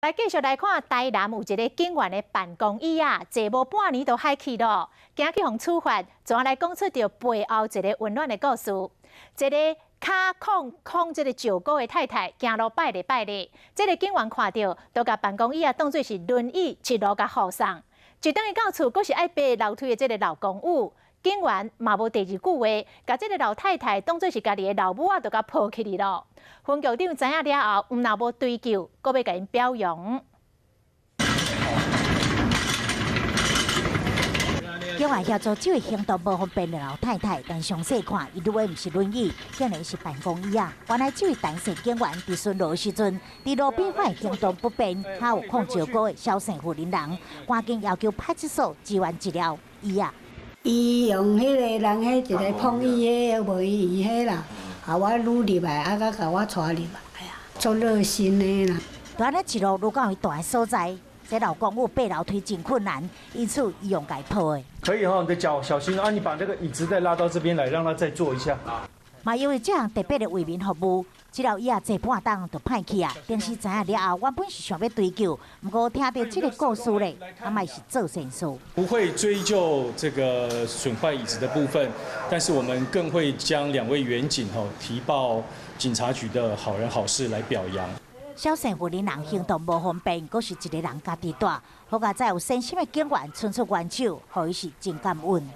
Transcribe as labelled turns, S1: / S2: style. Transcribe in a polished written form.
S1: 來繼續來看，台南有一个警員的辦公椅仔，坐無半年就害去咯，驚去予處罰，怎來講出著背後一个溫暖的故事。一个跤控控這个石膏的太太，行路擺咧擺咧，這个警員看著，就共辦公椅仔當做是輪椅，一路共護送。一轉去到厝，閣是愛爬樓梯的這个老公母，警員嘛無第二句話，共這个老太太當做是家己的老母仔，就共抱起來咯。分局長知影了後，毋但無追究，閣欲共𪜶表揚。
S2: 警員協助這位行動無方便的老太太，但詳細看，伊拄的毋是輪椅，竟然是辦公椅仔。原來這位陳姓警員佇巡邏時陣，佇路邊發現行動不便、跤有控石膏的蕭姓婦人人，趕緊要求派出所支援一條椅仔。
S3: 伊用彼个人彼一个碰椅彼，無伊彼啦，予我擄入來，啊，閣共我帶入來啊，足熱心的啦。
S2: 就按呢一路愈到伊蹛的所在，這老公母爬樓梯真困難，因此伊用共抱的。
S4: 可以哈，你的腳小心啊！你把這個椅子再拉到這邊來，讓他再坐一下。
S2: 嘛，因為這項特別的為民服務，這條椅仔坐半冬就歹去啊。電視知影了後，原本是想欲追究，毋過聽著這个故事咧，他嘛是做善事。
S5: 不會追究這個損壞椅子的部分，但是我們更會將兩位員警吼提報警察局的好人好事來表揚。
S2: 蕭姓婦人人行動無方便，閣是一个人家己蹛，好佳哉有善心的警員伸出援手，予伊是真感恩。